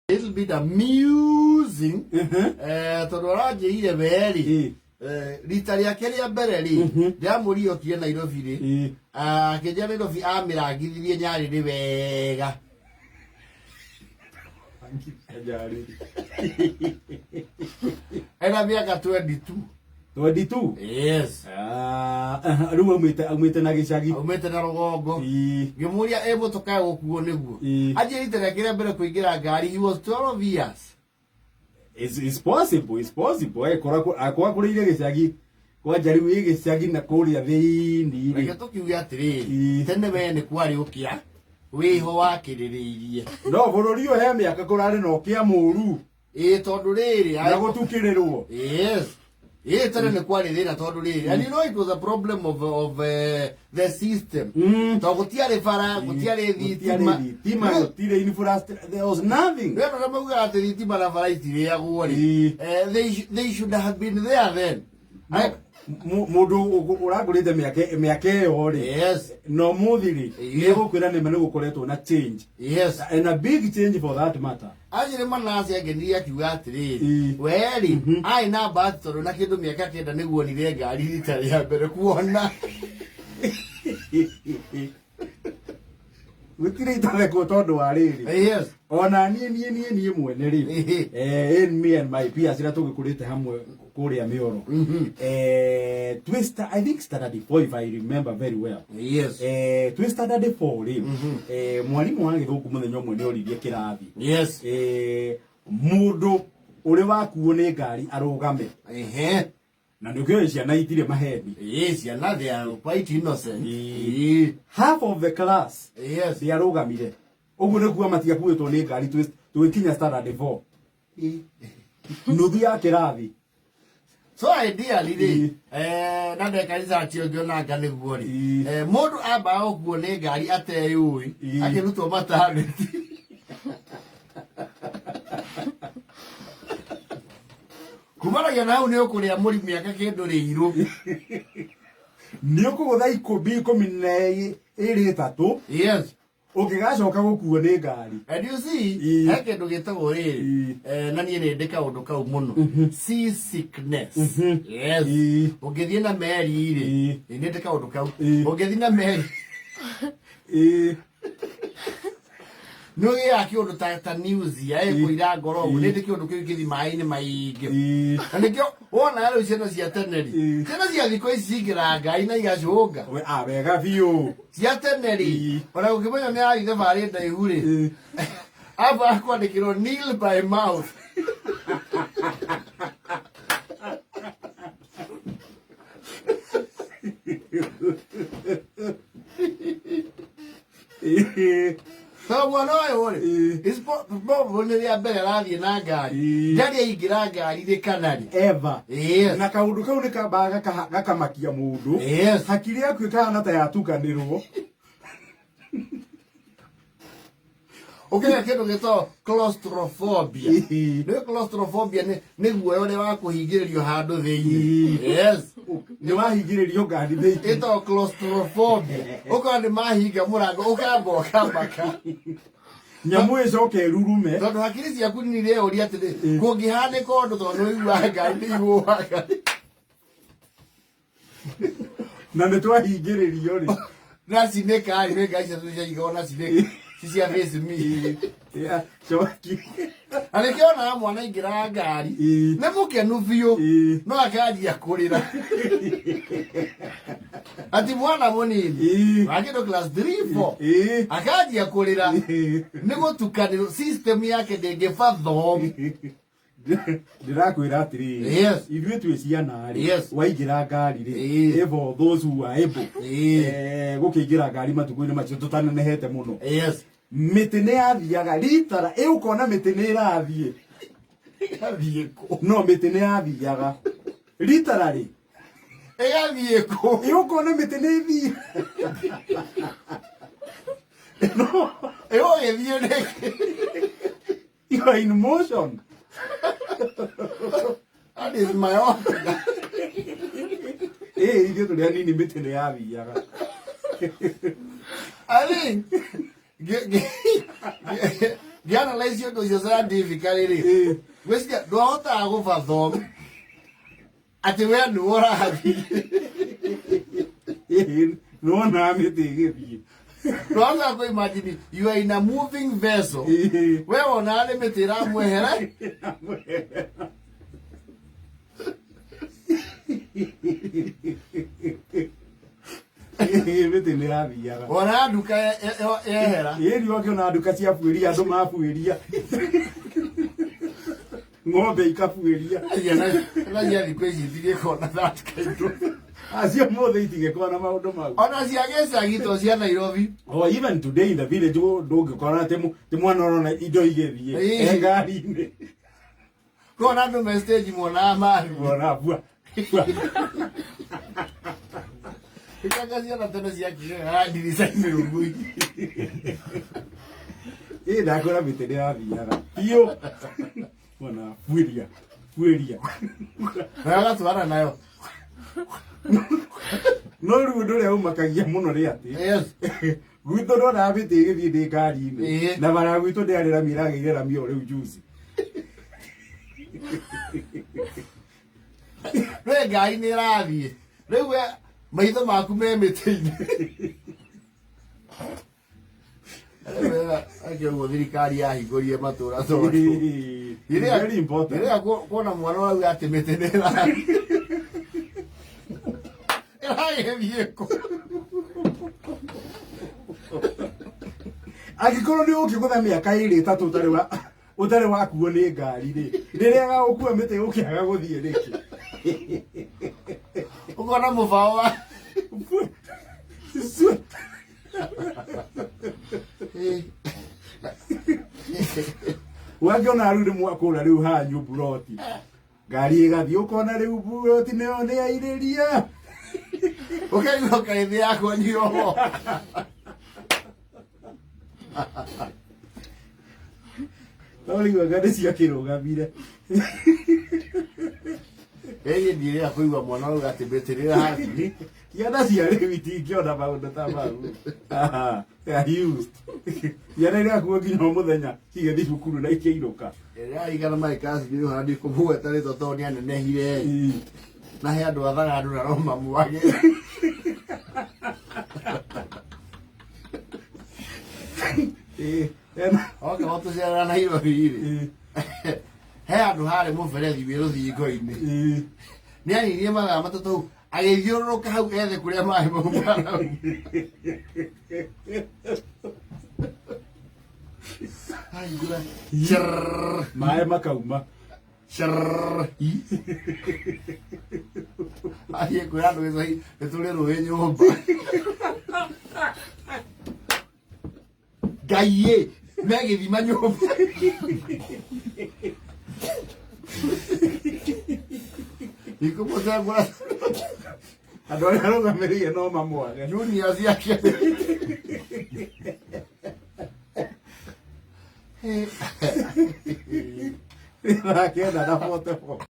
Little bit amusing, tondũ aranjĩrire we rĩ, rita rĩake rĩa mbere rĩ, ndĩramũria okire Nairobi rĩ, akĩnjĩra Nairobi amĩrangithirie nyarĩrĩ wega. Nyarĩrĩ. Ena mĩaka 22. 22? Yes. Ah, aha, rĩu aumĩte na gĩcagi. Aumĩte na rũgongo. Ngĩmũria ĩ mũtoka gũkuo nĩguo. Anjĩra rita rĩake rĩa mbere kũingĩra ngari, he was 12 years. It's possible, it's possible. Akorwo akũrĩire gĩcagi kwanja rĩu ĩ gĩcagi na kũrĩa thĩinĩ Reke rĩ. tũkiuge atĩrĩrĩ, tene we nĩ kwarĩ ũkĩa wĩho wakĩrĩrĩirie. No bũrũri ũyũ he mĩaka kũrarĩ na ũkĩa mũru. Ĩĩ, tondũ rĩrĩ na gũtukĩrĩrwo. Yes, ĩĩ, tene nĩ kwarĩ thĩna tondũ rĩrĩ, and you know it was a problem of the system, tondũ gũtiarĩ bara, gũtiarĩ thitima. Thitima, gũtirĩ infrastructure, there was nothing. Rĩu andũ arĩa maugaga atĩ thitima na bara itirĩagwo rĩ, they should have been there then. Mũndũ ũragũrĩte mĩaka ĩyo rĩ, na ũmũthĩ rĩ, nĩ gũkwĩra nĩma nĩ gũkoretwo na change, and a big change for that matter. Anjĩrĩ Manase angenirie akiuga atĩrĩrĩ, we-rĩ, arĩ na bahati tondũ na kĩndũ mĩaka 9 nĩguo onire ngari rita rĩa mbere kuona. Gũtirĩ itathekwo tondũ wa rĩrĩ, ona niĩ mwene rĩ, in me and my peers ira tũgĩkũrĩte hamwe kũrĩa mĩoro, twĩ I think standard 4, if I remember very well, twĩ standard 4 rĩ, mwarimũ wa gĩthũngũ mũthenya ũmwe nĩ oririe kĩrathi, mũndũ ũrĩ wakuo nĩ ngari arũgame. Na nĩ ũkĩũĩ ciana itirĩ maheni. Ĩĩ, ciana, they are quite innocent. Half of the class ndĩarũgamire. Ũguo nĩ kuga matiakuĩtwo nĩ ngari tũgĩkinya standard 4, nuthu ya kĩrathi. So ideally rĩ, na ndeka research ĩyo ngĩona anga nĩguo rĩ, mũndũ ambaga gũkuo nĩ ngari ateyũĩ, akĩrutwo maternity. Kumanagia na hau nĩ ũkũrĩa mũri mĩaka kĩndũ rĩirũ. Nĩ ũkũgũtha ikũmbi 12, 3 ũngĩgacoka gũkuo nĩ ngari. And you see, he kĩndũ gĩtagwo rĩrĩ, na niĩ nĩ ndĩ kaũndũ kau mũno, sea sickness. Yes. Ũngĩthiĩ na meri rĩ, nĩ ndĩ kaũndũ kau. Ũngĩthiĩ na meri, nĩ ũgĩaga kĩũndũ ta nausea, ĩkũira ngoro ũguo. Nĩ ndĩ kĩũndũ kĩu kĩthi maĩ-inĩ maingĩ. Na nĩkĩo wona rĩu ciana cia tene rĩ, ciana cia thikũ ici cingĩraga ngari na igacũnga. We, ah, wega biũ. Cia tene rĩ, ona gũkĩmenya nĩ arathiĩ thabarĩ ndaihu rĩ, amba kwandĩkĩrwo nil by mouth. Tondũ mwana ũyũ rĩ, is probably nĩ rĩa mbere arathiĩ na ngari. Ndarĩ aingĩra ngari rĩ kana rĩ. Eva. Na kaũndũ kau nĩ kambaga gakamakia mũndũ. Hakiri yaku ĩkahana ta yatukanĩrwo. Ũkĩgĩa kĩndũ gĩtagwo claustrophobia. Nĩ claustrophobia nĩ guoya ũrĩa wa kũhingĩrĩrio handũ thĩinĩ. Yes. Nĩ wahingĩrĩrio ngari thĩinĩ. Ĩtagwo claustrophobia. Ũkona nĩ mahinga mũrango ũkamba ũkamaka. Nyamũ ĩcoke ĩrurume. Tondũ hakiri ciaku nĩ ireyũria atĩrĩ, kũngĩhanĩka ũndũ, tondũ nĩ ũiguaga ngari nĩ igũaga. Na nĩ twahingĩrĩrio rĩ. Na cinĩka rĩ, nĩ ngari ciatũ ciaigagwo na cinĩka. Ci cia face me. Ya, coki. Na nĩkĩo onaga mwana aingĩraga ngari, nĩ mũkenu biũ, no akanjia kũrĩra. Ati mwana mũnini wa kĩndũ class 3, 4, akanjia kũrĩra nĩ gũtukanĩrwo, system yake ndĩngĩbathom. Ndĩrakwĩra atĩrĩrĩ, ithuĩ twĩ ciana rĩ, waingĩra ngari rĩ, for those who are able gũkĩingĩra ngari matukũ-inĩ macio tũtanenehete mũno, mĩtĩ nĩ yathiaga ritara ĩ, ũkona mĩtĩ nĩ ĩrathiĩ. Ĩgathiĩ kũ? No mĩtĩ nĩ yathiaga ritara rĩ. Ĩgathiĩ kũ? Ĩ, ũkona mĩtĩ nĩ ĩthiĩ. No Ĩgũgĩthiĩ nĩkĩ? You are in motion. That is my own. Ĩ, ithuĩ tũrĩ anini mĩtĩ nĩ yathiaga. I think Ngĩanalyze ũndũ ũcio scientifically rĩ, ngwĩciria ndwahotaga gũbathom atĩ we nĩwe ũrathiĩ. Nĩwonaga mĩtĩ ĩgĩthiĩ. Ndwahotaga kũ imagine you are in a moving vessel. We wonaga nĩ mĩtĩ ĩramwehera. Mĩtĩ nĩ yathiaga. Wonaga nduka yehera. Ĩni wakĩona nduka ciabuĩria, andũ mabuĩria, ng'ombe ikabuĩria. Na cia thikũ ici itigĩkorwo na that kind of. Acio mothe itigĩkorwo na maũndũ mau. Ona cia gĩcagi to cia Nairobi. Oh, even today in the village ndũngĩkora atĩ mwana ũrona indo igĩthiĩ e ngari-inĩ. Kona andũ me stage monaga mari. Wona bua bua. Ikanga ciana tene ciakinyĩra ndirica-inĩ ũguo. Ĩ ndakora mĩtĩ nĩ yathiaga biũ. Wona buĩria buĩria. Nayo gatwara nayo. No rĩu ũndũ ũrĩa ũmakagia mũno nĩ atĩ gwitũ ndonaga mĩtĩ ĩgĩthiĩ ndĩ ngari-inĩ, na bara gwitũ ndĩarĩ rami, ĩragĩire rami o rĩu juzi. We ngari nĩ ĩrathiĩ rĩu, we maitho maku me mĩtĩ-inĩ. Rĩu ũguo thirikari yahingũrire matũra tondũ Very important. Rĩrĩa kuona mwana ũrauga atĩ mĩtĩ nĩ ĩrathiĩ, ĩragĩthiĩ kũ? Angĩkorwo nĩ ũkĩgũtha mĩaka ĩrĩ ĩtatũ ũtarĩ wakuo nĩ ngari rĩ, rĩrĩa gagũkua mĩtĩ ũkĩaga gũthiĩ nĩkĩ? Ũkona mũbaũ wa Wakĩona rĩu nĩ mwakũra rĩu hanyu mburoti, ngari ĩgathiĩ, ũkona rĩu mburoti nĩyo nĩ yairĩria. Ũkaigua kaĩthĩ yakwa nyiroho. No rĩu anga nĩ ciakĩrũgamire. Ĩĩ, ndiĩrĩga kũigua mwana ũrauga atĩ mĩtĩ nĩ ĩrathiĩ. Ciana cia rĩu itingĩona maũndũ ta mau. Aha, they are used. Ciana irakuo nginya o mũthenya cigĩthiĩ cukuru na ikĩinũka. Ĩrĩa aigana marĩ kasi nĩ hana ndikũmũgweta rĩtwa tondũ nĩ anenehire, na he andũ athaga andũ na no mamwage. Oka gũtũcerera Nairobi rĩ, he handũ harĩ mũberethi wĩ rũthingo-inĩ. Nĩ aninie mathaa 3 hau agĩthiũrũrũka hau ethe kũrĩa maĩ maumaga. Ahingũra. Shrrrr. Maĩ makauma. Shrrrr. Athiĩ kwĩra andũ gĩcagi nĩ tũrĩ rũĩ nyũmba. Ngai ĩ, me gĩthima nyũmba. Ikũmũcengũra. Andũ arĩa arũgamĩrĩire no mamwage. Junior ciake. Thaa 9 na 44.